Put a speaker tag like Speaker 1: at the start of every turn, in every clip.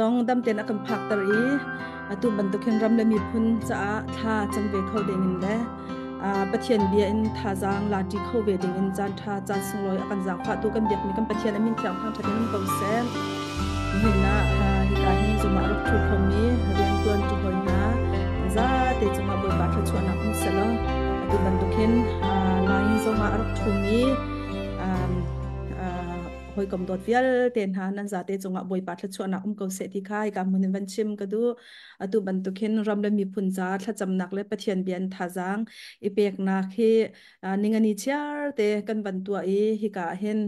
Speaker 1: zong dam tein a kan phakter i atu bantuk hin ram le miphun caah thla cam ve kho ding in le Pathian bia in thazaang lati kho ve ding in caan ṭha caan sunglawi a kan zaangfahtu kan biakmi kan Pathian a min thiang thangṭhat in um ko seh. Nihin ah hika hin zumah rak ṭhu khomi rianṭuan ṭi hawi hna zate cungah Bawipa thluachuahnak um selaw atu bantuk hin line zongah a rak ṭhumi hawikom dawt vialte hna nan zate cungah Bawipa thluachuahnak um ko seh ti kha hika hmun in van chim ka duh. Atu bantuk hin ram le miphun ca thlacamnak le Pathian bia in thazaang i peknak hi ningani chiar te kan van tuah i hika ah hin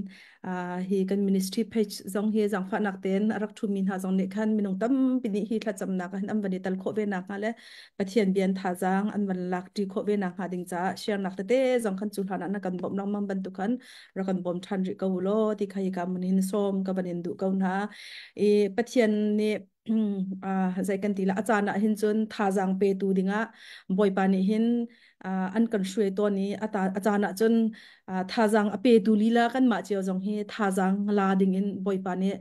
Speaker 1: hi kan ministry page zong hi zaangfahnak tein a rak ṭhumi hna zong nih khan minung tampi nih hi thlacamnak ah hin an van i tel khawh ve nakhnga le Pathian bia in thazaang an van lak ṭi khawh ve nakhnga ding caah share nak tete zong khan cu hlan ah na kan bawmh lengmang bantuk khan rak kan bawm ṭhan rih ko u law ti kha hika mun hin sawm ka van in duh ko hna. I Pathian nih zei kan ti la a caan ah hin cun thazaang petu dingah Bawipa nih hin an kan hruai tawn i a caan ah cun thazaang a petu lila kanmah cio zong hi thazaang la dingin Bawipa nih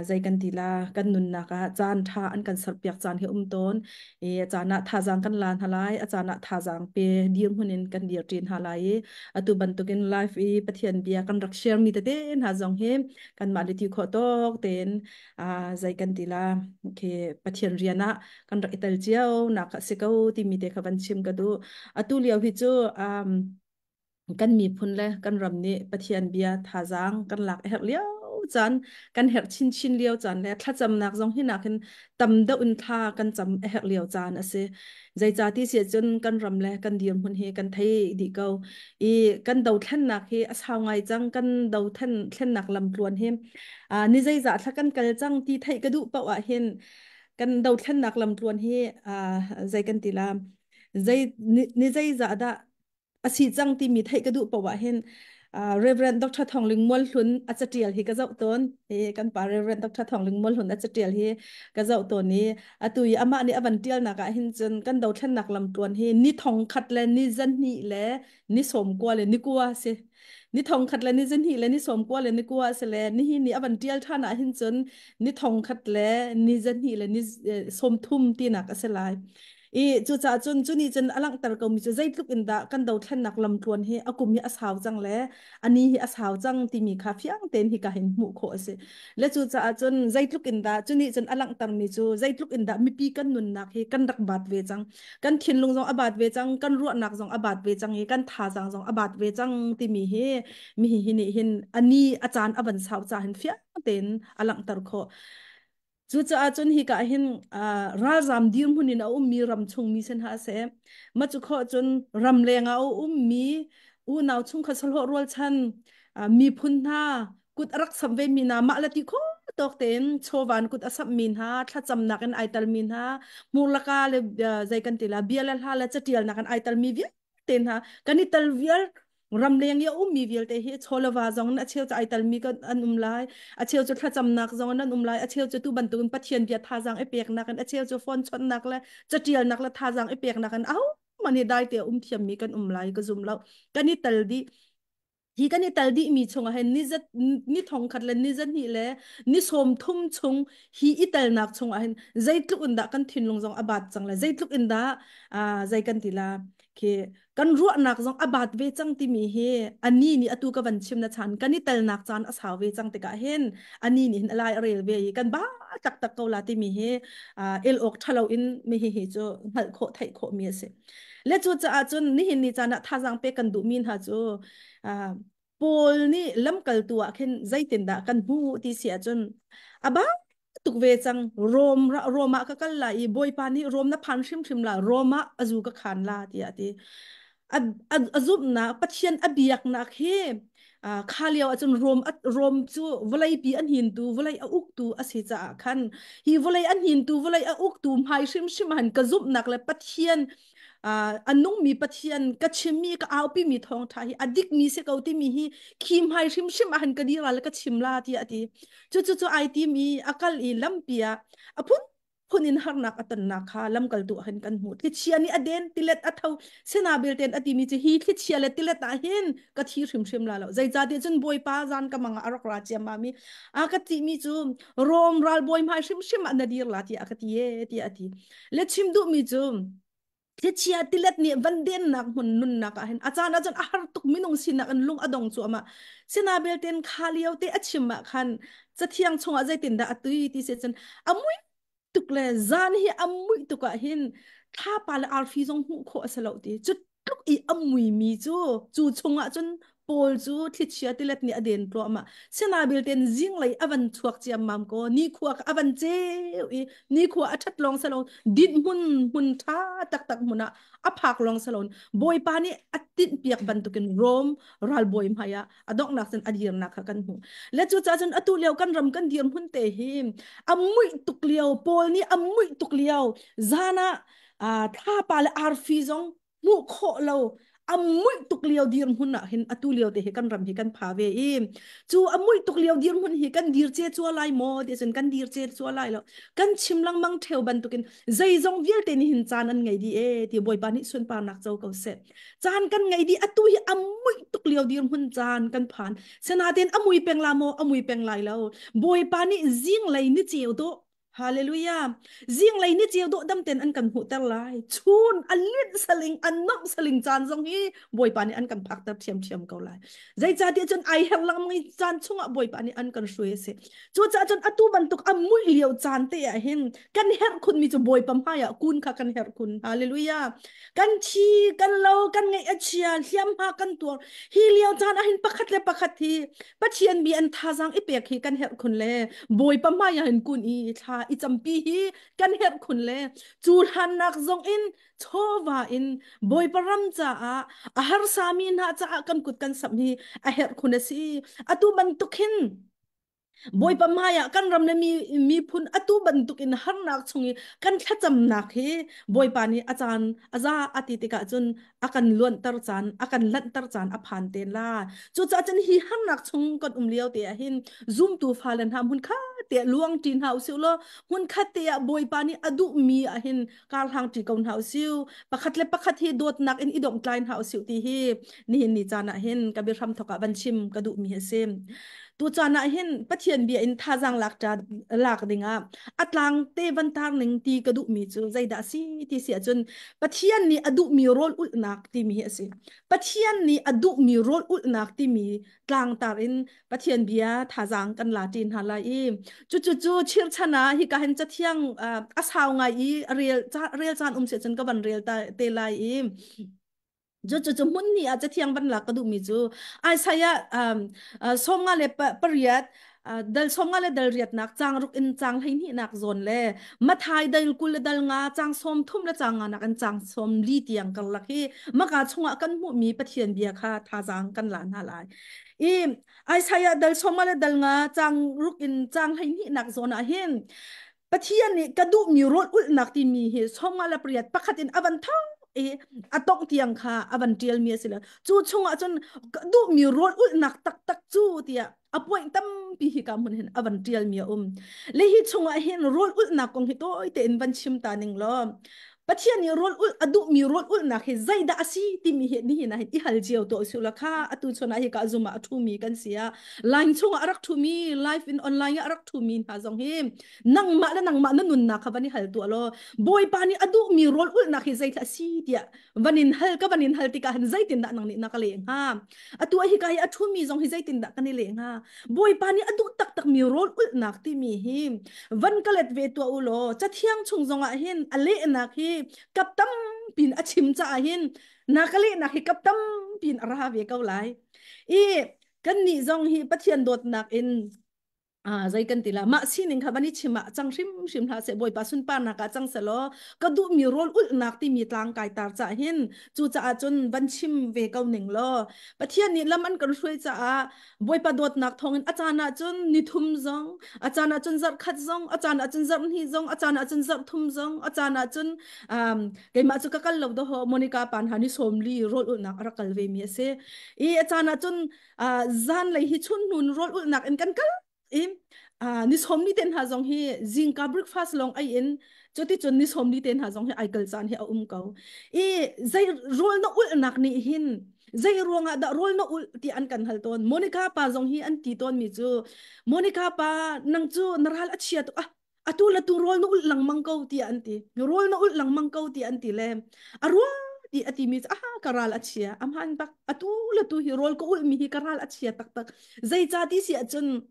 Speaker 1: zei kan ti la kan nunnak ah caan ṭha an kan serpiak caan hi um tawn i a caan ah thazaang kan la hna lai a caan ah thazaang pe dirhmun in kan dir ṭi hna lai i atu bantukin live i Pathian bia kan rak share mi tete hna zong hi kanmah le ti khawh tawk tein zei kan ti la khi Pathian rian ah kan rak i tel cio nak a si ko timi te kha van chim ka duh. Atu lio hi cu kan miphun le kan ram nih Pathian bia thazaang kan lak a herh lio caan kan herh chinchin lio caan le thlacamnak zong hi nak hin tam deuh in thla kan cam a herh lio caan a si. Zeicati si cun kan ram le kan dirhmun hi kan thei dih ko. I kan dothlennak hi a sau ngai cang kan dothen thlennak lamtluan hi ni zeizah thla kan kal cang ti theih ka duh paoh ah hin kan dothlennak lamtluan hi zei kan ti la zei ni zeizah dah a si cang timi theih ka duh paoh ah hin Reverend Dr. Thongling Mualhlun a catial hi ka zoh tawn. Hi kan pa Reverend Dr. Thongling Mualhlun a catial hi ka zoh tawn i atu i amah nih a van tialnak ah hin cun kan dothlennak lamtluan hi ni thong khat le ni zahnih le ni sawm kua le ni kua si. Ni thong khat le ni zahnih le ni sawm kua le ni kua si le nihi ni a van tial ṭhan ah hin cun ni thong khat le ni zahnih le ni sawm thum tinak a si lai. I cucaah cun cu nih cun a langhter komi cu zeitluk in dah kan dothlennak lamtluan hi a kum hi a sau cang le a ni hi a sau cang timi kha fiang tein hika hin hmuh khawh a si. Le cucaah cun zeitluk in dah cu nih cun a langhtermi cu zeitluk in dah mipi kan nunnak hi kan rak baat ve cang. Kan thinlung zong a baat ve cang, kan ruahnak zong a baat ve cang i kan thazaang zong a baat ve cang timi hi mi hi nih hin a ni a caan a van sau ca hin fiang tein a langhter khawh. Cucaah cun hika ah hin ralzam dirhmun in a ummi ram chungmi sin hna seh, mah cu khawh cun ramleng ah a ummi unau chungkhat sahlawh rualchan miphun hna kut a rak samh vemi hna mah le ti khawh tawk tein chawvan kut a samhmi hna thlacamnak in ai telmi hna hmurlaka le zei kan ti la bia le hla le catialnak in ai telmi vialte te hna kan i tel vial ramleng i a ummi vialte hi chawleva zong in a cheu cu ai telmi kan an um lai a cheu cu thlacamnak zong in an um lai a cheu cu tu bantukin Pathian bia thazaang i peknak in a cheu cu phone chawnhnak le catialnak le thazaang i peknak in aho man hi dai te a um thiammi kan um lai ka zum lo kan i tel dih Hi kan i tal dihmi chungah hin ni zat ni thong khat le ni zahnih le ni sawm thum chung hi i telnak chungah hin zeitluk in dah kan thinlung zong a bat cang le zeitluk in dah zei kan ti la khi kan ruahnak zong a bat ve cang timi hi ani nih atu ka van chim na chan kan i telnak caan a sau ve cang tikah hin ani nih hin a lai a rel ve i kan ba taktak ko la timi hi el awk ṭhalo in mi hi hi cu hngalh khawh theih khawh mi a si. Le cucaah cun nihin ni caan ah thazaang pek kan duhmi hna cu Paul nih lamkaltu ah khin zeitindah kan hmuh ti si ahcun a ba tuk ve cang Rom Rom ah ka kal lai i Bawipa nih Rom na phan hrimhrim la Rom ah a zu ka khan la tiah a ti. A, a, a zumhnak Pathian a biaknak hi kha lio ahcun Rom Rom cu vawleipi an hintu vawlei a uktu a si caah khan hi vawlei an hintu vawlei a uktu hmai hrimhrim han ka zumhnak le Pathian a nungmi Pathian ka chimmi ka aupimi thawngṭha hi a dikmi si ko timi hi khi hmai hrimhrim ah han ka dira le ka chim la tiah a ti cu cu cu ai tim i a kal i lampi ah a phun. phun in harnak a tonnak kha lamkaltu ah hin kan hmuh. Thlichia nih a den, tilet a tho. Sinabil ten a timi cu hi thlichia le tilet ah hin ka thi hrimhrim la lo. Zeicahtiah cun Bawipa zan ka mang ah a rak ra ciammam i a ka timi cu Rom ralbawi hmai hrimhrim ah na dir la tiah a ka ti e tiah a ti. Le chim duhmi cu thlichia tilet nih van dennak hmun nunnak ah hin a caan ah cun a har tuk minung sinak in lung a dong cuahmah. Sinabil ten kha lio te a chim ah khan cathiang chungah zeitindah a tui ti si cun a mui tuk le zan hi a muih tuk ah hin thlapa le arfi zong hmuh khawh a si lo ti. Cu tluk i a muimi cu cu chungah cun Paul cu thlichia tilet nih a den tluahmah. Sinabil ten zinglei a van chuak ciammam ko nikhua a van ceu i nikhua a ṭhat lawng salon dinh hmun hmun ṭha taktak hmun ah a phak lawng salon Bawipa nih a tinh piak bantukin Rom ralbawi hmai ah a donghnak cun a dirnak kha kan hmuh. Le cucaah cun atu lio kan ram kan dir hmun te hi a muih tuk lio Paul nih a muih tuk lio zan ah thlapa le arfi zong hmuh khawh lo a muih tuk lio dirhmun ah hin atu lio te hi kan ram hi kan pha ve i cu a muih tuk lio dirhmun hi kan dir ce chua lai maw ti cun kan dir ce chua lai lo. Kan chim lengmang theu bantukin zeizong vialte nih hin caan an ngei dih e ti Bawipa nih sunparnak co ko seh. Caan kan ngei dih, atu hi a muih tuk lio dirhmun caan kan phan. Sinain a mui peng la maw? A mui peng lai lo. Bawipa nih zinglei ni ceu dawh. Hallelujah. Zinglei ni ceu dawh dam ten an kan hmuhter lai. Chun a linh saling an nomh saling caan zong hi Bawipa nih an kan phakter ṭhiamṭhiam ko lai. Zeicahtiah cun ai her lengmang i caan chungah Bawipa nih an kan hruai a si. Cucaah cun atu bantuk a muih lio caan te ah hin kan herh khunmi cu Bawipa hmaiah kun kha kan herh khun. Hallelujah. Kan thi, kan lo, kan ngaih a chia, hliamhma kan tuar. Hi lio caan ah hin pakhat le pakhat hi Pathian mi an thazaang i pek hi kan herh khun le Bawipa hmai ah hin kun i thla i campi hi kan herh khun le cu hlannak zong in chawva in Bawipa ram caah a harsami hna caah kan kut kan samh hi a herh khun a si. Atu bantuk hin Bawipa hmaiah kan ram le mi miphun atu bantuk in harnak chung i kan thlacamnak hi Bawipa nih a caan a za a ti tikah cun a kan luanhter caan a kan lanhter caan a phan te la. Cucaah cun hi harnak chung kan um lio te ah hin zumtu fale hna hmun khat te ah luang ṭi hna usih law hmun khat te ah Bawipa nih a duhmi ah hin karhlang ṭi ko hna usih. Pakhat le pakhat hi dawtnak in i dongtlai hna usih ti hi nihin ni caan ah hin ka biahram thawk ah van chim ka duhmi a si. Tu caan ah hin Pathian bia in thazaang lak lak dingah a tlang te van tar ning ti ka duhmi cu zeidah a si ti si ahcun Pathian nih a duhmi rawl ulhnak timi hi a si. Pathian nih a duhmi rawl ulhnak timi tlangtar in Pathian bia thazaang kan la ṭi hna lai i cucu cu chirchan ah hika hin cathiang a sau ngai i rel rel caan um si cun ka van rel te lai i cu cu hmun ni ah cathiang van lak ka duhmi cu Isaiah 58 dal 50 le dal riatnak cang ruk in cang 12 nak zawn le Mathai dal 25 cang 30 le cang nga nak in cang 40 tiang karlak hi maka chungah kan hmuhmi Pathian bia kha thazaang kan la hna lai. I Isaiah dal 50 le dal nga cang ruk in cang 12 nak zawn ah hin Pathian nih ka duhmi rawl ulhnak timi hi 58 pakhat in a van thong i a tongh tiang kha a van ṭialmi a si lo. Cu chungah cun ka duhmi rawl ulhnak taktak cu tiah a point tampi hi ka hmun hin a van ṭialmi a um. Le hi chungah hin rawl ulhnak kong hi tawi tein van chim ta ning law Pathian nih rawl ulh a duhmi rawl ulhnak hi zeidah a si timi hi nihin ah hin i hal cio tuah usih law kha atu chun ah hi ka zum ah a ṭhumi kan si ah line chungah a rak ṭhumi live in online ah a rak ṭhumi hna zong hi nangmah le nangmah na nunnak kha van i hal tuah law Bawipa nih a duhmi rawl ulhnak hi zeithla a si tiah van in hal ka van in hal tikah hin zeitindah nang nih na ka leh hnga? Atu ah hika hi a ṭhumi zong hi zeitindah kan i leh hnga? Bawipa nih a duh taktakmi rawl ulhnak timi hi van ka let ve tuah u law cathiang chung zongah hin a lehnak hi kap tampiin a chim caah hin na ka lehnak hi kap tampiin a ra ve ko lai. I kannih zong hi Pathian dawtnak in zei kan ti la mah sining kha van i chim ah cang hrimhrim hlah seh. Bawipa sunparnak ah cang selaw ka duhmi rawl ulhnak timi tlang kai tar cah hin cucaah cun van chim ve ko ning law Pathian nih lam an kan hruai caah Bawipa dawtnak thawngin a caan ah cun nithum zong, a caan ah cun zarh khat zong, a caan ah cun zarh hnih zong, a caan ah cun zarh thum zong, a caan ah cun keimah cu ka kal lo daho Monica pan ha ni 40 rawl ulhnak a rak kal ve mi a si i a caan ah cun zanlei hi chun hnun rawl ulhnak in kan kal i ni 40 ten hna zong hi zingka breakfast lawng ei in. Cuticun ni 40 te hna zong hi ai kal caan hi a um ko. I zei rawl na ulhnak nih hin zei ruangah dah rawl na ulh ti an kan hal tawn. Monica pa zong hi an ti tawn mi cu Monica pa nang cu na ral a chia tuk ah atu le tu rawl na ulh lengmang ko tiah an ti. Rawl na ulh lengmang ko tiah an ti le a ruah ti a ti mi cu aha ka ral a chia a hman bak atu le tu hi rawl ka ulh mi hi ka ral a chia taktak zeica ti si ahcun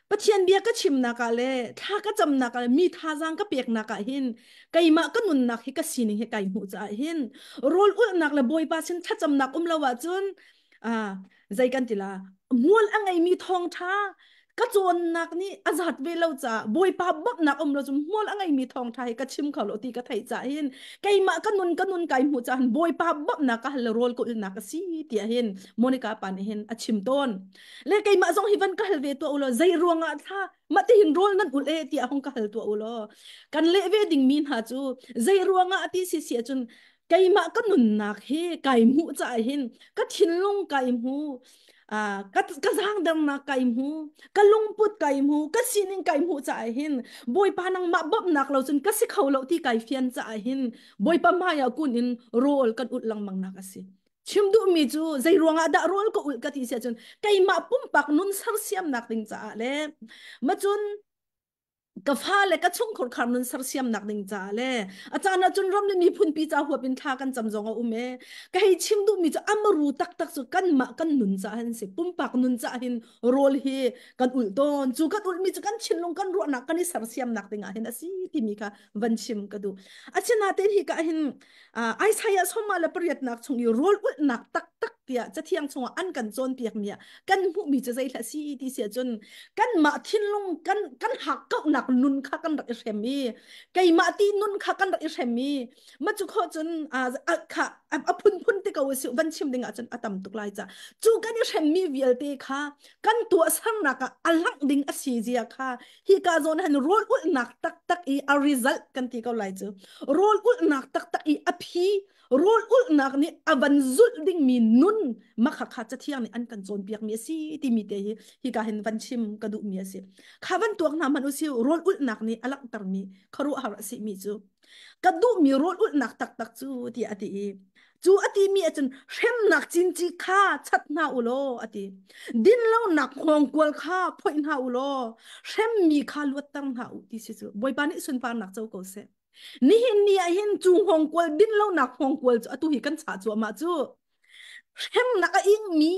Speaker 1: Pathian bia ka chimnak ah le thla ka camnak ah le mi thazaang ka peknak ah hin keimah ka nunnak hi ka sining hi kai hmuh caah hin rawl ulhnak le Bawipa sin thlacamnak um lo ahcun ah zei kan ti la mual a ngeimi thawngṭha ka cawnnak nih a zat ve lo caah Bawipa bawmhnak um lo cu mual a ngeimi thawngṭha hi ka chim kho lo ti ka theih caah hin keimah ka nun ka nun kai hmuh caah hin Bawipa bawmhnak ka hal le rawl ka ulhnak a si tiah hin Monica pa nih hin a chim tawn. Le keimah zong hi van ka hal ve tuah u law zei ruangah thla mah tihin rawl nan ulh e tiah hong ka hal tuah u law kan leh ve dingmi hna cu zei ruangah ti si si ahcun keimah ka nunnak hi kai hmuh caah hin ka thinlung kai hmu ka ka zaangdernak kai hmu ka lungput kai hmu ka sining kai hmuh caah hin Bawipa nangmah bawmhnak lo cun ka si kho lo ti kai fian caah hin Bawipa hmai ah kun in rawl kan ulh lengmang nak a si. Chim duhmi cu zei ruangah dah rawl ka ulh ka ti si ahcun keimah pumpak nun sersiamnak ding caah le macun ka fale ka chungkhar khar nun sersiamnak ding caah le a caan ahcun ram le miphun pi ca huap in thla kan cam zong a um e ka hei chim duhmi cu amaru taktak cu kanmah kan nun caah hin si pumpak nun caah hin rawl hi kan ulh tawn cu kan ulhmi cu kan thinlung kan ruahnak kan i sersiamnak ding ah hin a si timi kha van chim ka duh asinain hi ka hin Isaiah sawma le pariatnak chung i rawl ulhnak taktak tiah cathiang chungah an kan cawnpiak mi ah kan hmuhmi cu zei hlah si ti si ahcun kanmah thinlung kan kan hakkauhnak nun kha kan rak i hrem i keimah ti nun kha kan rak i hrem i ma cu kho cun kha a phunphun te ko si van chim ding ahcun a tam tuk lai ca cu kan i hremmi vialte kha kan tuahsernak ah a langh ding a si zia kha hi ka zawn han rawl ulhnak taktak i a result kan ti ko lai cu rawl ulhnak taktak i a phi rawl ulhnak nih a van zulh dingmi nun makha kha cathiang nih an kan cawnpiak mi a si timi te hi hika hin van chim ka duhmi a si kha van tuak hna hmanh usih rawl ulhnak nih a langhtermi khuaruahhar a si mi cu ka duhmi rawl ulhnak taktak cu tiah a ti i cu a timi ahcun hremnak cinci kha chat hna u law a ti dinlonak hngawngkual kha phoih hna u law hremmi kha luatter hna u ti si cu Bawipa nih sunparnak co ko seh nihin ni ah hin cu hngawngkual dinlonak hngawngkual cu atu hi kan chah cuahmah cu hremnak a ingmi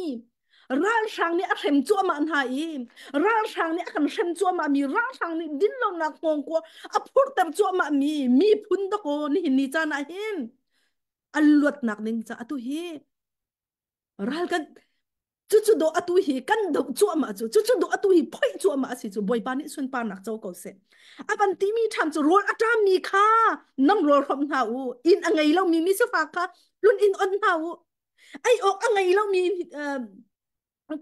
Speaker 1: ralhrang nih a hrem cuahmah hna i ralhrang nih a kan hrem cuahmah mi ralhrang nih dinlonak hngawngkual a phurter cuahmah mi miphun dakaw nihin ni caan ah hin an luatnak ding ca atu hi ral kan cucu do atu hi kan doh cuahmah cu cucu do atu hi phoih cuahmah a si cu Bawipa nih sunparnak co ko seh a van timi ṭhan cu rawl a ṭammi kha nan rawl hrawmh hna u inn a ngei lomi mi sifak kha tlun inn on hna u ei awk a ngei lomi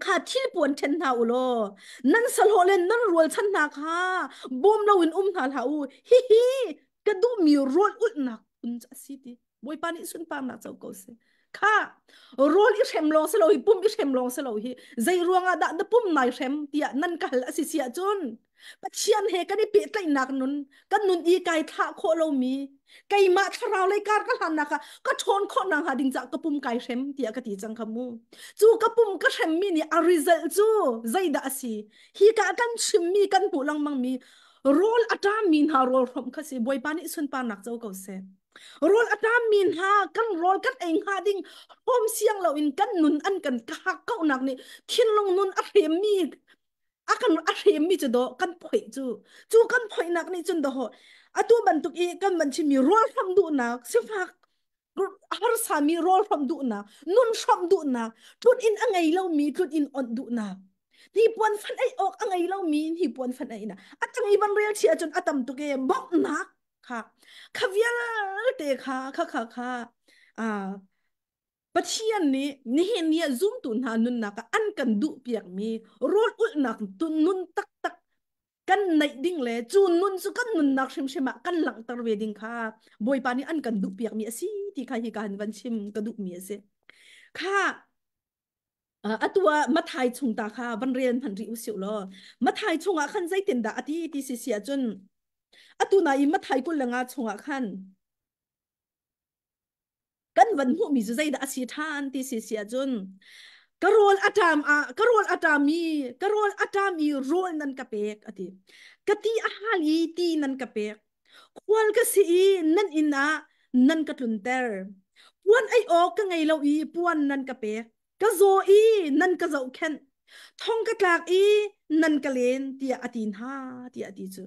Speaker 1: kha thil puan ṭhen hna u law nan sahlawh le nan rualchan hna kha bawm loin um hna hlah u hihi ka duhmi rawl ulhnak phun a si ti Bawipa nih sunparnak co ko seh kha rawl i hrem lawng si lo hi pum i hrem lawng si lo hi zei ruangah dah na pum nai hrem tiah nan ka hal a si si ahcun Pathian he kan i pehtlaihnak nun kan nun i kai thlah khawh lomi keimah thlarau lei kar ka hlannak ah ka ṭhawn khawh nak hnga ding cah ka pum kai hrem tiah ka ti cang kha mu cu ka pum ka hremmi nih a result cu zeidah a si hi ka kan chimmi kan hmuh lengmang mi rawl a ṭammi hna rawl hrawmh kha si Bawipa nih sunparnak co ko seh rawl a ṭammi hna kan rawl kan ei hnga ding hrawm siang loin kan nun an kan ka kauhnak nih thinlung nun a hremmi a kan a hremmi cu dawh kan phoih cu cu kan phoihnak nih cun dawh atu bantuk i kan van chimmi rawl hram duhnak sifak harsami rawl hram duhnak nun hram duhnak tlun in a ngei lomi tlun in onh duhnak hnipuan fan ei awk a ngei lomi hnipuan fan ei na a tang i van rel chi ahcun a tam tuk e bawmhnak kha kha vialte kha kha kha kha Pathian nih nihin ni ah zumtu hna nunnak ah an kan duhpiakmi rawl ulhnak nun taktak kan neih ding le cu nun cu kan nunnak hrimhrim ah kan langhter ve ding kha Bawipa nih an kan duhpiakmi a si ti kha hi ka han van chim ka duhmi a si. Kha atu ah Mathai chung ta kha van rel hmanh rih usih law Mathai chungah khan zeitindah a ti ti si si ahcun. Atu na i Mathai 25 chungah khan kan van hmuhmi cu zeidah a si ṭhan ti si si ahcun ka rawl a ṭam ah ka rawl a ṭam i ka rawl a ṭam i rawl nan ka pek a ti. Ka ti a hal i ti nan ka pek. Khual ka si i nan inn ah nan ka tlunter. Puan ei awk ka ngei lo i puan nan ka pek. Ka zaw i nan ka zohkhenh. Thong ka tlak i nan ka len tiah a ti hna tiah a ti cu.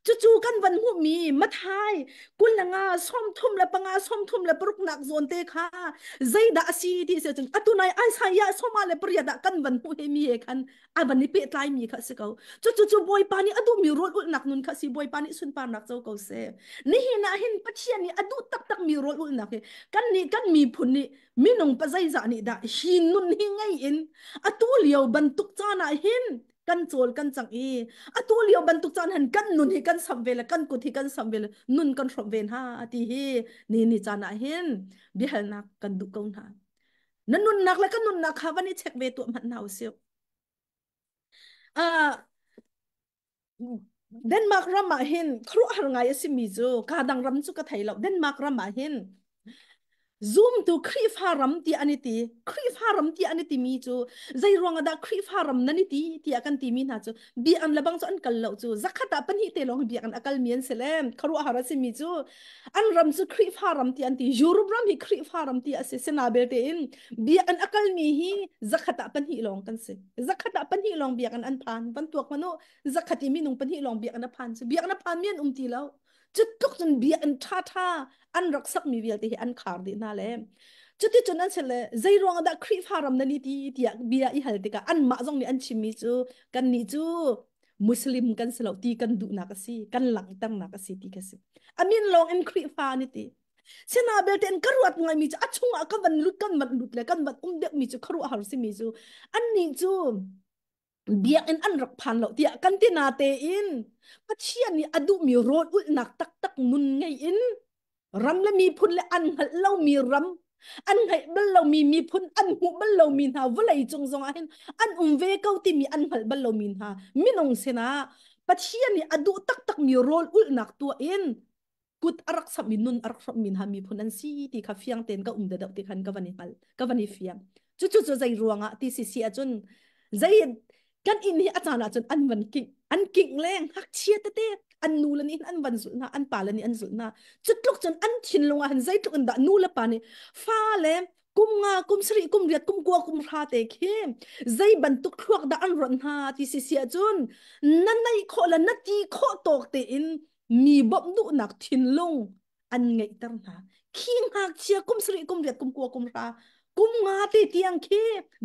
Speaker 1: Cucu kan van hmuhmi Mathai 25 35 36 nak zawn te kha zeidah a si ti si cun atu nai Isaiah 48 ah kan van hmuh he mi he khan a van i pehtlai mi kha si ko. Cucu cu Bawipa nih a duhmi rawl ulhnak nun kha si Bawipa nih sunparnak co ko seh. Nihin ah hin Pathian nih a duh taktak mi rawl ulhnak hi kan nih kan miphun nih minung pa zeizah nih dah hi nun hi ngei in atu lio bantuk caan ah hin kan cawl kan cang i atu lio bantuk caan han kan nun hi kan sam ve le kan kut hi kan sam ve le nun kan hrawm ve hna ti hi ni ni caan ah hin biahalnak kan duh ko hna. Na nunnak le kan nunnak kha van i check ve tuah hmanh hna usih. Uh, Denmark ram ah hin khuaruahhar ngai a simi cu ka dang ram cu ka thei lo. Denmark ram ah hin zumtu Khrihfa ram ti an i ti. Khrihfa ram ti an i timi cu zei ruang ah dah Khrihfa ram nan i ti tiah kan timi hna cu biakinn le bang cu an kal lo cu zakhat ah pahnih te lawng biakinn a kalmi an si le khuaruahhar a simi cu an ram cu Khrihfa ram ti an ti. Europe ram hi Khrihfa ram ti a si. Sina belte in biakinn a kalmi hi zakhat ah pahnih lawng kan si. Zakhat ah pahnih lawng biakinn an phan. Van tuak hmanh u. Zakhat i minung pahnih lawng biakinn a phan cu biakinn a phan mi an um ti lo. Cu tluk cun biakinn ṭhaṭha an rak sakmi vialte hi an khar dih hna le cuti cun an si le zei ruang dah Khrihfa ram nan i ti tiah bia i hal tikah anmah zong nih an chimmi cu kannih cu Muslim kan si lo ti kan duhnak a si kan langhternak a si ti ka si. A min lawng in Khrihfa an i ti. Sina belte in ka ruat ngaimi cu a chungah ka van lut kan van lut le kan van um deuhmi cu khuaruahhar simi cu annih cu biakinn an rak phan lo tiah kan ti na tein Pathian nih a duhmi rawl ulhnak taktak nun ngei in ram le miphun le an hngalh lomi ram an hngalh bal lomi miphun an hmuh bal lomi hna vawlei cung zong ah hin an um ve ko timi an hngalh bal lomi hna minung sinah Pathian nih a duh taktakmi rawl ulhnak tuah in kut a rak samh i nun a rak hrawmh mi hna miphun an si ti kha fiang tein ka um deuh ti khan ka van i hngal ka van i fiang. Cucu cu zei ruangah ti si si ahcun zei kan inn hi a caan ahcun an van kingh an kingh leng ngakchia tete an nu le nih an van zulh hna an pa le nih an zulh hna. Cu tluk cun an thinlung ah hin zeitluk in dah nu le pa nih fa le kum nga kum sarih kum riat kum kua kum hra te khi zei bantuk thluak dah an rawnh hna ti si si ahcun na neih khawh le na ti khawh tawk tein mi bawmh duhnak thinlung an ngeihter hna. Khi ngakchia kum sarih kum riat kum kua kum hra kum nga te tiang khi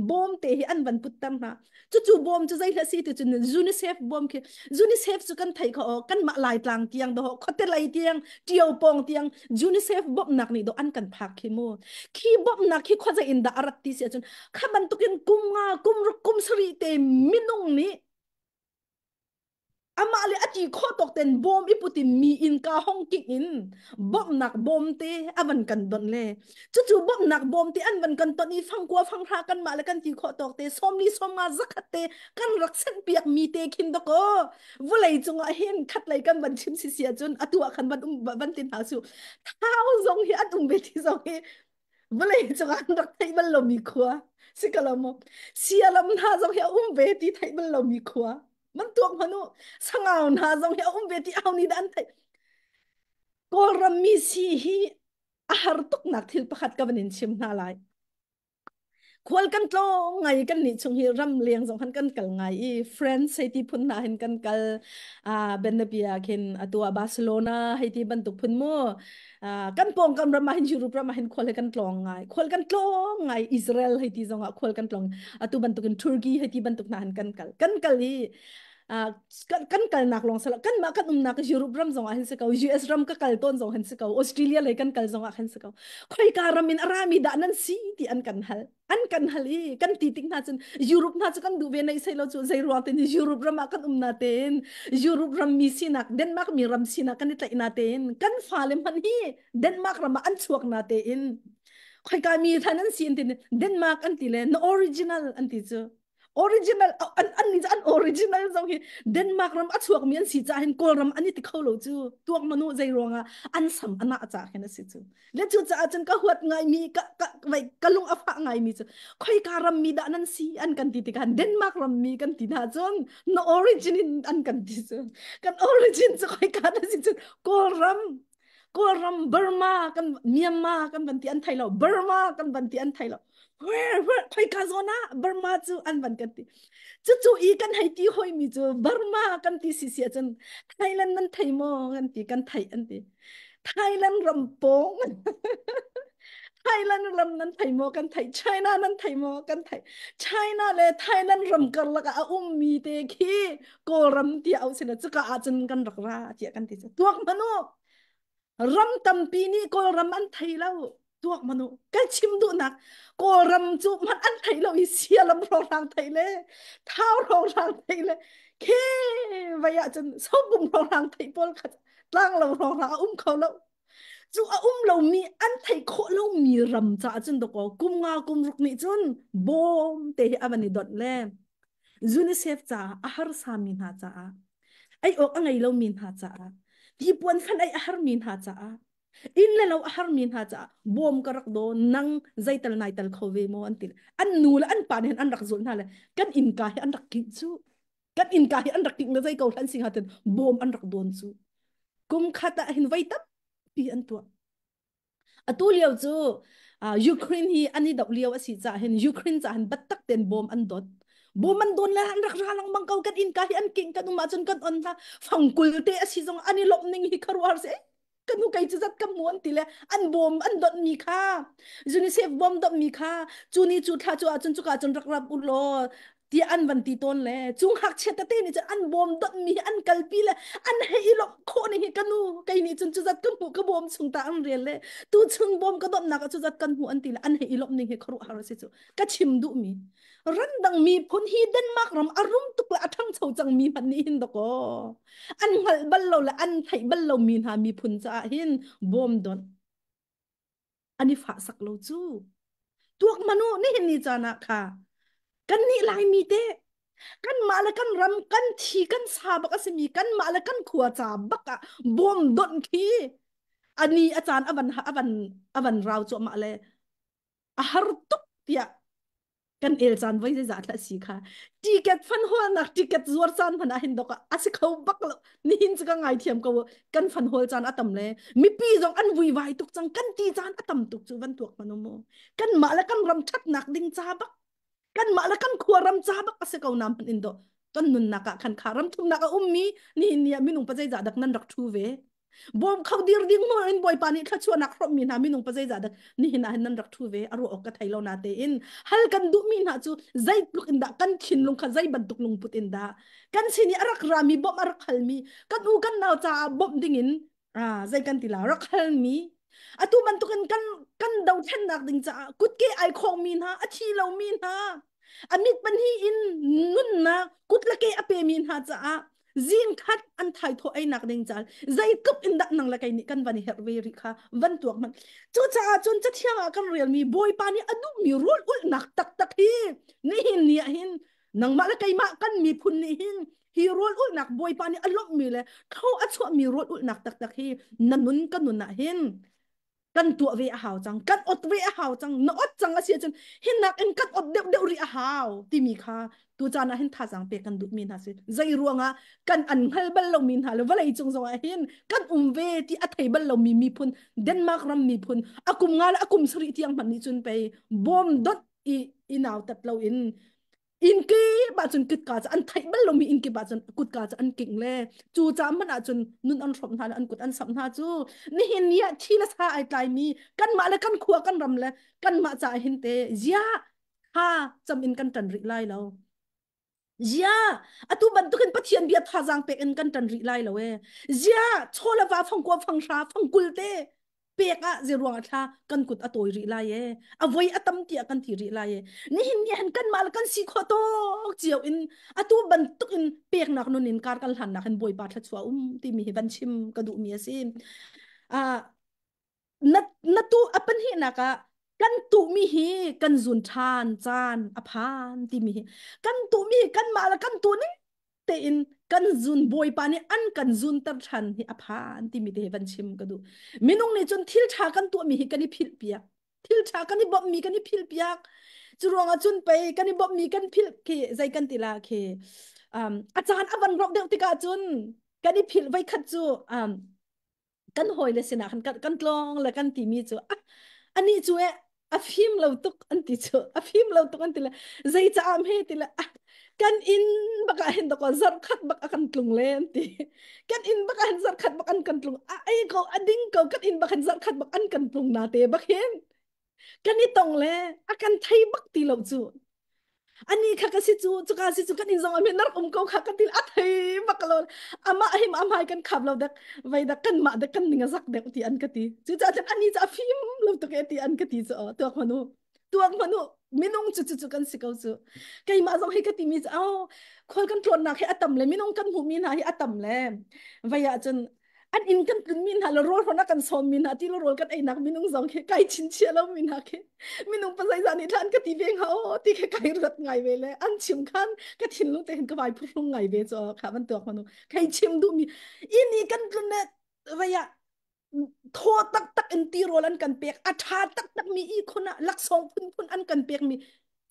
Speaker 1: bawm te hi an van putter hna. Cucu bawm cu zei hlah si ti cun UNICEF bawm khi UNICEF cu kan theih kho kan mah Laitlang tiang do khuate lei tiang Ṭio pawng tiang UNICEF bawmhnak nih do an kan phak khi mu. Khi bawmhnak khi khuazei in dah a rat ti si ahcun kha bantukin kum nga kum ruk kum sarih te minung nih Amah le a ti khawh tawk ten bawm i put in mi innka hong kik in bawmhnak bawm te a van kan donh le cucu bawmhnak bawm te an van kan ton i fangkua fanghra kanmah le kan ti khawh tawk te sawmli sawmnga zakhat te kan rak senh piak mi te khin dakaw vawlei cungah hin khatlei kan van chim si si ahcun atu ah khan van um van ti hna su thau zong hi an um ve ti zong hi vawlei cungah an rak theih bal lomi khua si ka lo maw sialam hna zong hi a um ve ti theih bal lomi khua man tuak hmanh u sangau hna zong hi a um ve ti au ni dah an theih Kawlram mi si hi a har tuknak thil pakhat ka van in chim hna lai. Khual kan tlawng ngai kan nih chung hi ram leng zong han kan kal ngai i France hei ti phun hna hin kan kal Benabia khin atu ah Barcelona hei ti bantuk phun mu kan pawngkam ram ah hin Europe ram ah hin khual he kan tlawng ngai khual kan tlawng ngai Israel hei ti zong ah khual kan tlawng atu bantukin Turkey hei ti bantuk hna hin kan kal kan kal i kan kalnak lawng sala kan mah kan umnak Europe ram zong ah hin si ko US ram ka kal tawn zong hin si ko Australia lei kan kal zong ah hin si ko khoika ram in arami dah nan si ti an kan hal an kan hal i kan ti tik hna cun Europe hna cu kan duh ve nei sei lo cu zei ruang ten Europe ram ah kan um na tein Europe ram mi sinak Denmark mi ram sinak kan i tlaih na tein kan fale hmanh hi Denmark ram ah an chuak na tein khoika mi than an si an ti Denmark an ti le na original an ti cu. Original an an ni an original zong hi Denmark ram a chuak mi an si ca hin Kawlram an i ti kho lo cu. Tuak manu zei ruangah an sam ana ca khin a si cu. Le cu caah cun ka huat ngai mi ka ka vai ka lung a fah ngai mi cu khoika ram mi dah nan si an kan ti tikah Denmark ram mi kan ti hna cun na origin in an kan ti cu. Kan origin cu khoika na si cun Kawlram Kawlram Burma kan Myanmar kan van ti an thei lo Burma kan van ti an thei lo where where khoika zawn ah Burma cu an van kan ti cucu i kan hei ti hoi mi cu Burma kan ti si si ahcun Thailand nan thei maw kan ti kan theih an ti Thailand ram pawng Thailand ram nan thei maw kan thei China nan thei maw kan thei China le Thailand ram karlak ah a ummi te khi Kawlram tiah au sila cuka ahcun kan rak ra tiah kan ti tuak manu ram tampi nih Kawlram an thei lo tuak manu kan chim duhnak Kawlram cu hmanh an thei lo i sialam hrawnghrang thei le thau hrawnghrang thei le khe vai ahcun sopum hrawnghrang thei pawl kha tlanglo hrawnghrang a um kho lo cu a um lomi an theih khawh lomi ram caah cun dakaw kum nga kum ruk nih cun bawm te hi a van i donh le UNICEF caah a harsa mi hna caah ei awk a ngei lomi hna caah tipuan fan ei a harmi hna caah inn le lo a harmi hna caah bawm ka rak daw nang zeital nai tal kho ve maw an ti an nu le an pa nih an rak zulh hna le kan innka hi an rak kih cu kan innka hi an rak kik na zei ko hlan sing hatin bawm an rak dawn cu kum khat ah hin voi tampi an tuah atu lio cu Ukraine hi an i doh lio a si caah hin Ukraine caah hin battak ten bawm an dot bawm an don le an rak ra lengmang ko kan innka hi an king kan um ahcun kan on hna fangkul te a si zong an i lawmh ning hi kharuar si ka nu kei cu zat ka mu an ti le an bawm an donh mi kha UNICEF bawm donh mi kha cu ni cu thla cu ahcun cuka cun rak rap u law tiah an van ti tawn le cu ngakchia tete nih cun an bawm donh mi hi an kalpi le an hei i lawmh khawh ni hi ka nu kei nih cun cu zat ka hmuh ka bawm chung ta an rel le tu chung bawm ka donhnak ah cu zat kan hmuh an ti le an hei i lawmh ning hi khuaruahhar a si cu ka chim duh mi ramdang miphun hi Denmark ram a rum tuk le a ṭhangcho cangmi hmanh nih hin dakaw an hngalh bal lo le an theih bal lomi hna miphun caah hin bawm donh an i fahsak lo cu tuak manu nihin ni caan ah kha kan nih Laimi te kanmah le kan ram kan thi kan sa bak a simi kanmah le kan khua ca bak ah bawm donh khi ani a caan avan avan avan rau cuahmah le a har tuk tiah kan el caan voi zeizah thla si kha ticket fan hawlnak ticket zuar caan hmanh ah hin dok a si kho bak lo nihin cu ka ngai thiam ko kan fan hawl caan a tam le mipi zong an vuivai tuk cang kan ti caan a tam tuk cu van tuak hmanh mu kan mah le kan ram thatnak ding ca bak kan mah le kan khua ram ca bak a si ko nam hmanh in do kan nunnak ah khan kha ram thumnak a ummi nihin ni ah minung pa zeizah dak nan rak thu ve Bawm kho dir ding mo in Bawipa nih thluachuahnak hrawmmi hna minung pa zeizah dah nihin ah hin nan rak ṭhu ve a ruah awk ka thei lo na tein hal kan duhmi hna cu zeitluk in dah kan thinlung kha zei bantuk lungput in dah kan sin i a rak rami bawmh a rak halmi kan u kan nau caah bawmh dingin zei kan ti la rak halmi atu bantukin kan kan dothlennak ding caah kutke ai khawngmi hna a thi lomi hna a mit pahnih in nunnak kut le ke a pemi hna caah zing khat an thaithawh einak ding caah zeitluk in dah nang le kei nih kan van i herh ve rih kha van tuak hmanh cucaah cun cathiang ah kan relmi bawipa nih a duhmi rawl ulhnak taktak hi nihin ni ah hin nangmah le keimah kan miphun nih hin hi rawl ulhnak bawipa nih a lawmhmi le tho a chuahmi rawl ulhnak taktak hi na nun ka nun ah hin kan tuah ve a hau cang kan ot ve a hau cang na ot cang a si ahcun hinnak in kan ot deuh deuh rih a hau timi kha tu caan ah hin thazaang pek kan duhmi hna si zei ruangah kan an hngal bal lomi hna le vawlei cung zong ah hin kan um ve ti a thei bal lomi miphun Denmark ram miphun a kum nga le a kum sarih tiang hmanh nih cun pei bawm dot i i nau tat lo in inn kip ah cun kutka cu an theih bal lomi inn kip ah cun kutka cu an king le cu ca hmanh ah cun nun an hrawmh hna le an kut an samh hna cu nihin ni ah thi le sa ai tlaimi kanmah le kan khua kan ram le kanmah ca hin te zia ha cam in kan ṭan rih lai lo zia atu bantukin Pathian bia thazaang pek in kan ṭan rih lai lo e zia chaw le va fangkua fanghra fangkul te pek ah zeruang thla kan kut a tawi rih lai e a voi a tam tiah kan ti rih lai e nihin ni han kan mal kan si kho tok cio in atu bantuk in peknak nun in kar kan hlan nak in bawipa thla um timi hi van chim ka duh mi a si a na na tu apan hi nak ah. Kan tuhmi hi kan zun ṭhan caan a phan timi hi kan tuhmi hi kanmah le kan tuh ning tein kan zun Bawipa nih an kan zunter ṭhan hi a phan timi te hi van chim ka duh. Minung nih cun thil ṭha kan tuahmi hi kan i philh piak. Thil ṭha kan i bawmhmi kan i philh piak. Cu ruangah cun pei kan i bawmhmi kan philh khi zei kan ti la khi a caan a van rauh deuh tikah cun kan i philh voikhat cu kan hawile sinah khan kan tlawng le kan timi cu anih cu e a fim lo tuk an ti cu a fim lo tuk an ti le zei caah hme ti le kan inn bak ah hin dakaw zarh khat bak a kan tlung le an ti kan inn bak ah hin zarh khat bak an kan tlung a ei ko a ding ko kan inn bak hin zarh khat bak an kan tlung na te bak hin kan i tong le a kan thei bak ti lo cu ani kha ka si cu cuka si cu kan in zong ah nar um ko kha ka til a thei bak lo amah him amai kan khap lo dek vai dak kan mah dek kan ning a zak dek ti an ka ti cu ca cun ani ca fim lo tuk e ti an ka ti cu tuak manu tuak manu minung cu cu cu kan si ko cu keimah zong hi ka ti mi cu oh khol kan tlawnnak hi atam le minung kan hmuh mi hna hi atam le vai ah cun an inn kan tlun mi hna le rawl hron a kan sawm mi hna ti le rawl kan einak minung zong khi kai chinchiah lo mi hna khi minung pa zeizah nih thlan ka ti ve hnga o ti khi kai rat ngai ve le an chim khan ka thinlung te hin ka vai phuhrung ngai ve cho kha ban tuak manu kai chim duh mi ini kan tlun le vaya thaw tak tak in ti rawl an kan pek a tha tak tak mi i khun ah laksawng phun phun an kan pek mi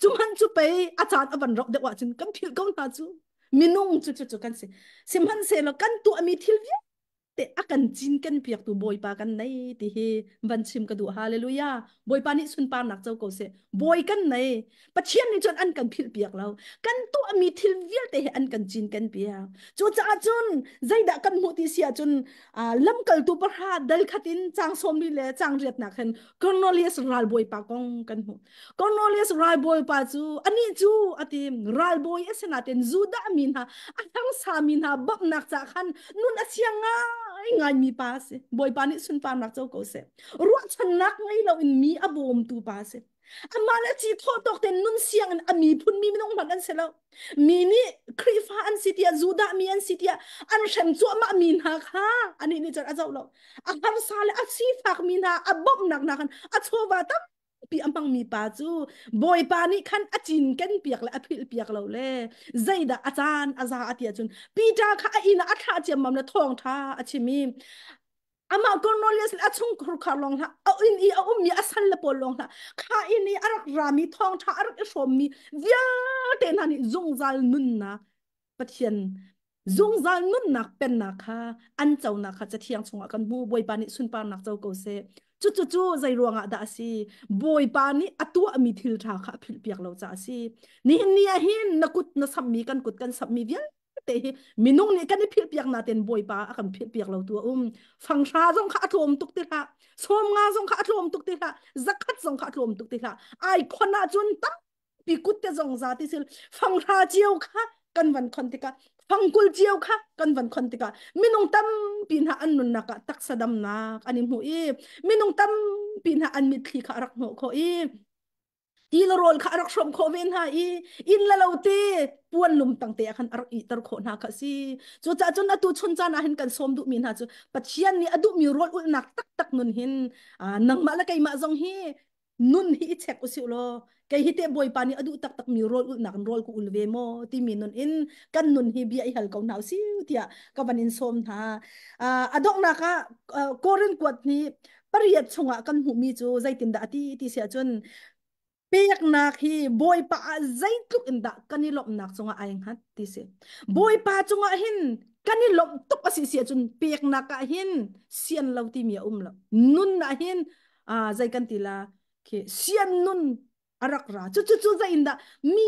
Speaker 1: cu man cu pei a caan a van rok deuh ahcun kan philh ko hna cu minung cu cu cu kan si sihmanhsehlaw kan tuahmi thil vialte a kan cinken piaktu Bawipa kan nei ti hi van chim ka duh hallelujah Bawipa nih sunparnak co ko seh bawi kan nei Pathian nih cun an kan philh piak lo kan tuahmi thil vialte hi an kan cinken piak cucaah cun zeidah kan hmuh ti si ahcun lamkaltu pahra dal khat in cang sawmli le cang riatnak hin Cornelius ralbawipa kong kan hmuh Cornelius ralbawipa cu anih cu a ti ralbawi a si nain Judah mi hna a harsa mi hna bawmhnak ca khan nun a siang ngai ngai mi pa a si. Bawipa nih sunparnak co ko seh. Ruahchannak ngei loin mi a bawmtu pa a si. Amah le ci khawh tawk tein nun siang in a miphun mi minung hmanh an si lo. Mi nih Khrihfa an si tiah Judah mi an si tiah an hrem cuahmah mi hna kha anih nih cun a zoh lo. A harsa le a sifak mi hna a bawmhnak hna khan a chawva tam pi a hmangmi pa cu Bawipa nih khan a cinken piak le a philh piak lo le zeidah a caan a za a ti ahcun Peter kha a inn ah a thlah ciammam le thawngṭha a chim i amah Cornelius le a chungkhar lawng hlah a inn i a ummi a sal le pawl lawng hlah kha inn i a rak rami thawngṭha a rak i hrawmmi vialte hna nih zungzal nunnak Pathian zungzal nunnak pennak kha an conak kha cathiang chungah kan hmu Bawipa nih sunparnak co ko seh cucu cu zei ruangah dah a si Bawipa nih a tuahmi thil ṭha kha a philhpiak lo caah a si nihin ni ah hin na kut na samhmi kan kut kan samhmi vialte hi minung nih kan i philhpiak nain Bawipa a kan philhpiak lo tu a um fanghra zong kha a tlawm tuk ti hlah 50 zong kha a tlawm tuk ti hlah 100 zong kha a tlawm tuk ti hlah ai khon ahcun tam pi kut te zong za ti sil fanghra cio kha kan van khon tikah fangkul cio kha kan van khon tikah minung tampi hna an nunnak ah taksa damnak an i hmu i minung tampi hna an mitthli kha a rak hnawh khawh i ti le rawl kha a rak hrawm khawh ve hna i inn le lo te puan lum tang te ah khan a rak ihter khawh hna kha si cucaah cun atu chun caan ah hin kan sawm duhmi hna cu Pathian nih a duhmi rawl ulhnak taktak nun hin nangmah le keimah zong hi nun hi i check usih law kei hi te bawipa nih a duh taktak mi rawl ulhnak in rawl ka ul ve maw timi nun in kan nun hi bia i hal ko hna usih tiah ka van in sawm hna a donghnak ah Korin kuat ni pariat chungah kan hmuhmi cu zeitindah a ti ti si ahcun peknak hi bawipa ah zeitluk in dah kan i lawmhnak cungah ai hngat ti si bawipa cungah hin kan i lawmh tuk a si si ahcun peknak ah hin sian lo timi a um lo nun ah hin zei kan ti la khi sian nun a rak ra cu cu cu zei in dah mi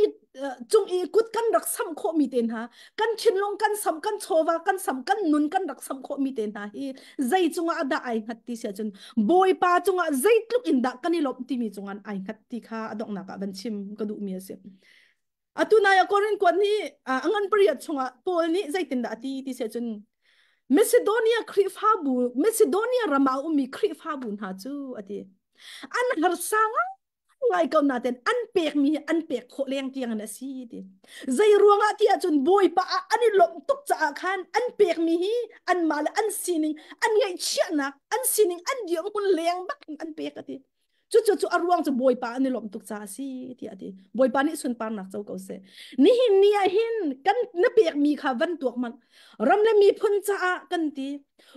Speaker 1: cung i kut kan rak sam khawh mi te hna kan thinlung kan sam kan chawva kan sam kan nun kan rak sam khawh mi te hna hi zei cungah dah ai hngat ti si ahcun bawipa cungah zeitluk in dah kan i lawmh timi cungah ai hngat ti kha a donghnak ah van chim ka duh mi a si Atu nai ah Korin kuat nih a ngan pariat chungah Paul nih zeitindah a ti ti si ahcun Macedonia Khrihfabu Macedonia ram ah a ummi Khrihfabu hna cu a ti. An harsa ngai ko nain an pekmi hi an pek khawh leng tiang in a si ti. Zei ruangah ti ahcun Bawipa ah an i lawmh tuk caah khan an pekmi hi anmah le an sining an ngaihchiahnak an sining an dirhmun leng bak in an pek a ti. Cucu cu a ruang cu Bawipa an i lawmh tuk caah a si tiah a ti. Bawipa nih sunparnak co ko seh. Nihin ni ah hin kan na pekmi kha van tuak hmanh. Ram le miphun caah kan ti.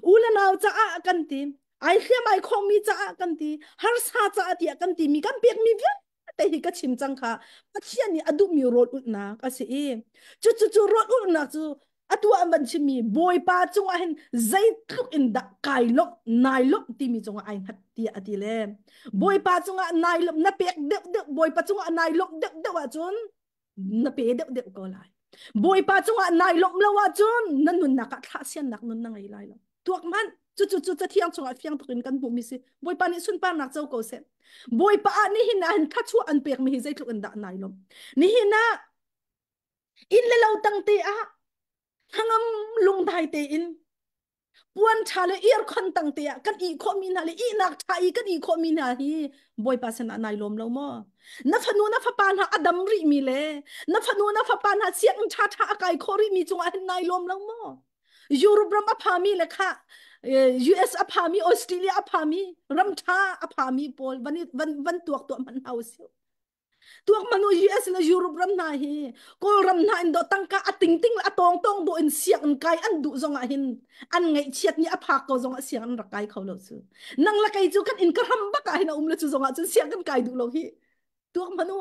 Speaker 1: U le nau caah kan ti. Ai hliam ai khawngmi caah kan ti. Harsa caah tiah kan timi kan pekmi vialte hi ka chim cang kha Pathian nih a duhmi rawl ulhnak a si i cucu cu rawl ulhnak cu atu an van chimmi Bawipa cungah hin zeitluk in dah kai lawmh nai lawmh timi cungah ai hngat tiah a ti le Bawipa cungah nai lawmh na pek deuh deuh Bawipa cungah nai lawmh deuh deuh ahcun na pe deuh deuh ko lai. Bawipa cungah nai lawmh lo ahcun na nunnak ah thlah siannak nun na ngei lai lo. Tuak hmanh cucu cu cathiang chungah fiang tuk in kan hmuhmi si. Bawipa nih sunparnak co ko seh. Bawipa ah nihin ah hin thlachuah an pekmi hi zeitluk in dah nai lawmh. Nihin ah inn le lo tang te ah hnangam lungdai tein puan ṭha le earcon tang te ah kan ih khawhmi hna le ihnak ṭha i kan ih khawhmi hna hi Bawipa sinah nai lawm lo maw? Na fanu na fapa hna a dam rihmi le na fanu na fapa hna sianginn ṭha ṭha a kai khawh rihmi cungah hin nai lawm lo maw? Europe ram a phami le kha US a phami Australia a phami ram ṭha a phami pawl van van van tuak tuah hmanh hna usih. Tuak manu US le Europe ram hna hi Kawlram hna in do tangka a tingting le a tawng tawng do in sianginn kai an duh zong ah hin an ngaihchiat ni a phak ko zong ah sianginn rak kai kho lo cu. Nang le kei cu kan in ka ram bak ah hin a um le cu zong ah cun sianginn kai duh lo hi. Tuak manu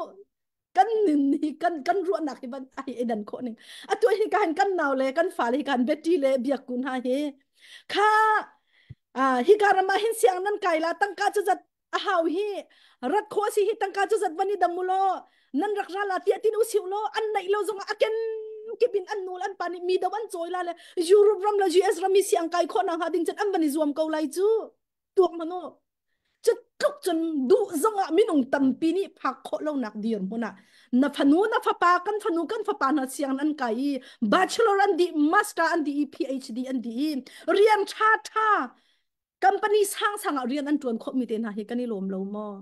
Speaker 1: kan nin hi kan kan ruahnak hi ban ai edan khawh ning. Atu hi ka hin kan nau le kan fale hi kan Betty le Biakku hna hi kha hi ka ram ah hin siang nan kai la tangka cu zat a hau hi rat khawh si hi tangka cu zat van i dam u law nan rak ra la tiah tin u siu law an neih lo zongah a ken kip in an nul an pa nih mi do an cawi la le Europe ram le US ram i siang kai khawh nak hnga ding cun an van i zuam ko lai cu tuak manu cu tluk cun duh zongah minung tampi nih phak khawh lo nak dir hmun ah na fanu na fapa kan fanu kan fapa hna siang an kai i bachelor an dih master an dih i PhD an dih i rian tha tha Company sangsang ah rian an ṭuan khawhmi te hna hi kan i lawm lo maw?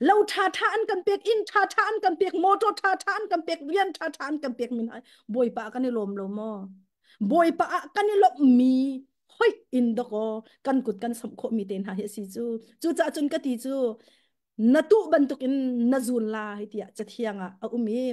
Speaker 1: Lo ṭha ṭha an kan pek, inn ṭha ṭha an kan pek, motor ṭha ṭha an kan pek, rian ṭha ṭha an kan pek mi hna Bawipa ah kan i lawm lo maw? Bawipa ah kan i lawmhmi hoih in dakaw kan kut kan samh khawhmi te hna hi a si cu. Cucaah cun ka ti cu na tuh bantukin na zun lai tiah cathiang ah a um i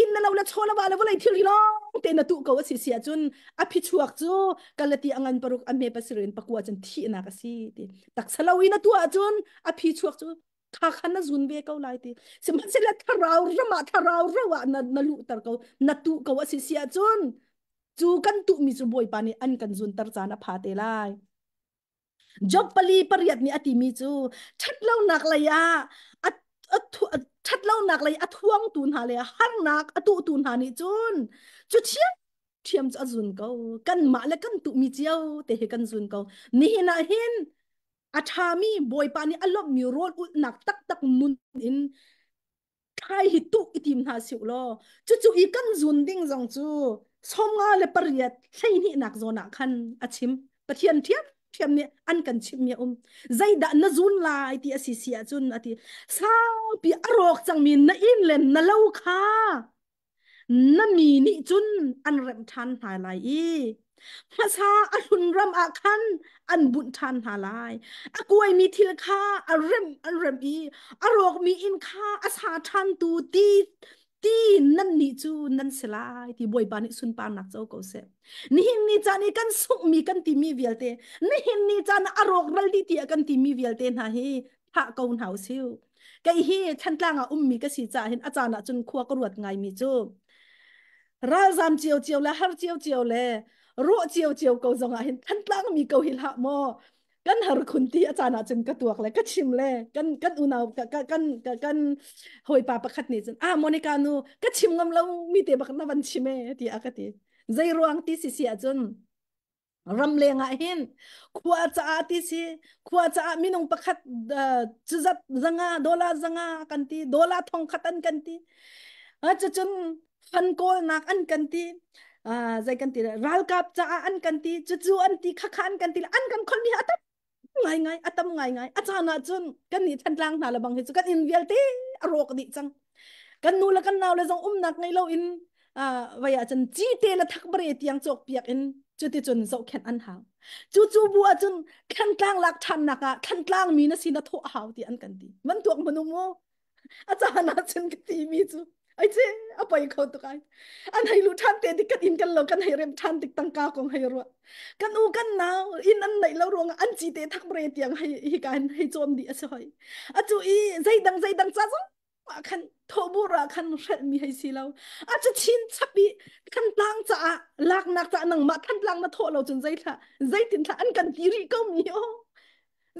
Speaker 1: inn na lo le chaw le va le vawlei thil hi lawng te na tuh ko a si si ahcun a phichuak cu kalati a ngan paruk a hme pasirin pakua cun thihnak a si ti taksa lo in a tuah ahcun a phichuak cu kha khan na zun ve ko lai ti sihmanhsehlaw thlarau ram ah thlarau ro ah na na luhter ko na tuh ko a si si ahcun cu kan tuhmi cu Bawipa nih an kan zunter caan a pha te lai. Job 4:8 nih a timi cu ṭhatlonak lei ah a ṭhatlonak lei a thuangtu hna le harnak a tuhtu hna nih cun cu ṭhiamṭhiam cu a zun ko. Kanmah le kan tuhmi cio te hi kan zun ko. Nihin ah hin a ṭhami Bawipa nih a lawmhmi rawl ulhnak taktak nun in thlai hi tuh i tim hna siu law cucu i kan zun ding zong cu 58 12 nak zawn ah khan a chim. Pathian ṭhiam ṭhiam nih an kan chimhmi a um. Zeidah na zun lai ti a si si ahcun a ti. Saupi a rawk cangmi na inn le na lo kha na mi nih cun an remh ṭhan hna lai i hmasa a hlun ram ah khan an bunh ṭhan hna lai. A kuaimi thil kha a remh an remh i a rawkmi inn kha a sa ṭhantu ti ti nan nih cu nan si lai ti Bawipa nih sunparnak co ko seh. Nihin ni caan i kan sunghmi kan timi vialte, nihin ni caan ah a rawkral dih tiah kan timi vialte hna hi thah ko hna usih. Kei hi Thantlang ah ummi ka si caah hin a caan ah cun khua ka ruat ngaimi cu ralzam cio cio le har cio cio le rawh cio cio ko zong ah hin Thantlang mi ko hi hlah maw kan har khun ti a caan ah cun ka tuak le ka chim le kan kan unau kan kan kan hawipa pakhat nih cun ah Monica nu ka chim ngam lo mi te bak na van chim e ti a ka ti zei ruang ti si si ahcun ramleng ah hin khua caah ti si khua caah minung pakhat cuzat zanga dollar zanga kan ti dollar thongkhat an kan ti cucun fan kawlnak an kan ti zei kan ti ralkap caah an kan ti cucu an ti khakha an kan ti an kan khon mi a tam ngai ngai a tam ngai ngai a caan ah cun kan nih Thantlang hna le bang hi cu kan inn vialte a rawk dih cang kan nu le kan nau le zong umnak ngei lo in vai ah cun cite le thakbare tiang cawk piak in cuti cun zohkhenh an hau. Cu cu bu ahcun Thantlang lak ṭhannak ah Thantlang mi na si na thawh a hau ti an kan ti. Man tuak hmanh um mu. A caan ahcun ka ti mi cu ai ce a poi kho tuk ai. An hei lu ṭhan te tik kan inn kan lo kan hei rem ṭhan tik tangka kong hei ruah. Kan u kan nau inn an neih lo ruangah an ci te thak bre tiang hei hi ka hin hei cawn dih a si hoi. Atu i zeidang zeidang ca zong ah khan thawhbur ah khan hrelhmi hei si lo a cu chin chap i Thantlang caah laknak caah nangmah Thantlang na thawh lo cun zeithla zeitin thla an kan ti rih ko mi o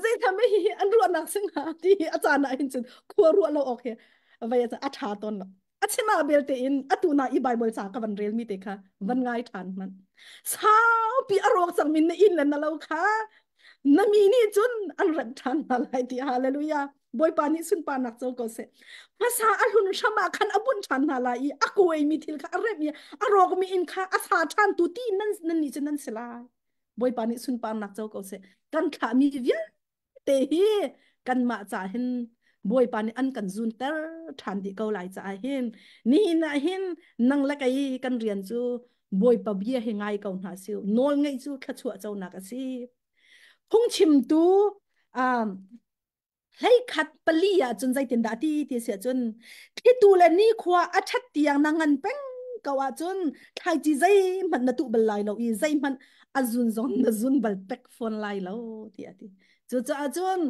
Speaker 1: zeithla me hi an ruahnak sing ha ti a caan ah hin cun khua ruah lo awk hi vai a tha ton lo a chima belte in atu na i bible ca ka van rel mi te kha van ngai than man saupi a rawk cang min na in le na lo kha na mi nih cun an rem than hna lai ti hallelujah Bawipa nih sunparnak co ko seh. Hmasa a hlun hram ah khan a bunh ṭhan hna lai i a kuaimi thil kha a remh i a rawkmi inn kha a sa ṭhan tu ti nan nan nih cun nan si lai. Bawipa nih sunparnak co ko seh. Kan thlahmi vialte hi kanmah ca hin Bawipa nih an kan zunter ṭhan dih ko lai caah hin nihin ah hin nang le kei kan rian cu Bawipa bia hi ngai ko hna si nawl ngeih cu thluachuah conak a si. Phungchimtu um, 13 pali ah cun zeitindah a ti ti si ahcun thlitu le nikhua a ṭhat tiang na ngan peng ko ahcun thlaici zeihmanh na tuh bal lai lo i zeihmanh a zun zong na zun bal pek fawn lai lo tiah a ti. Cucaah cun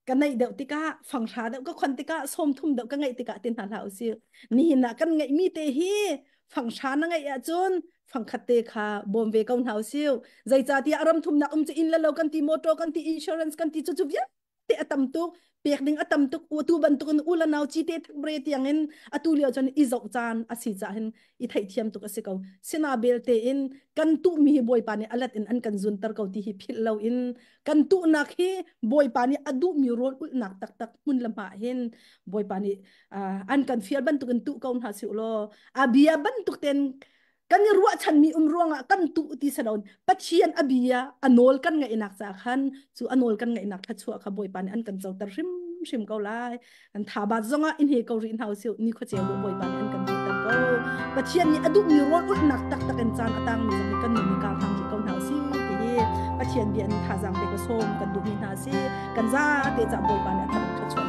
Speaker 1: ka neih deuh tikah fanghra deuh ka khon tikah 30 deuh ka ngeih tikah ti hna hlah usih. Nihin ah kan ngeihmi te hi fanghra na ngeih ahcun fangkhat te kha bawm ve ko hna usih. Zeicahtiah ram thumnak um cu inn le lo kan ti motor kan ti insurance kan ti cu cu vialte a tam tuk pek ding a tam tuk tu bantuk in u la nau chi te thak bre tiang in atu lio cun i zoh caan a si cah hin i theihthiam tuk a si ko sina belte in kan tuh mi hi bawipa nih alat in an kan zunter ko ti hi philh lo in kan tuhnak hi bawipa nih a duh mi rawl ulhnak taktak hmun le hma hin bawipa nih an kan fial bantuk in tuh ko hna si law a bia bantuk ten kan i ruahchanmi um ruangah kan tuh ti si loin Pathian a bia a nawl kan ngaihnak ca khan cu a nawl kan ngaihnak thluachuah kha Bawipa nih an kan coter hrimhrim ko lai an thabat zongah in he ko rih hna usih ni khuaceu bu Bawipa nih an kan duhter ko Pathian nih a duhmi rawl ulhnak taktak in caan a tangmi zong hi kan nun i kar hlang rih ko hna usih ti hi Pathian bia in thazaang pe ka sawm kan duhmi hna si kan za te ca Bawipa nih a thar thluachuah.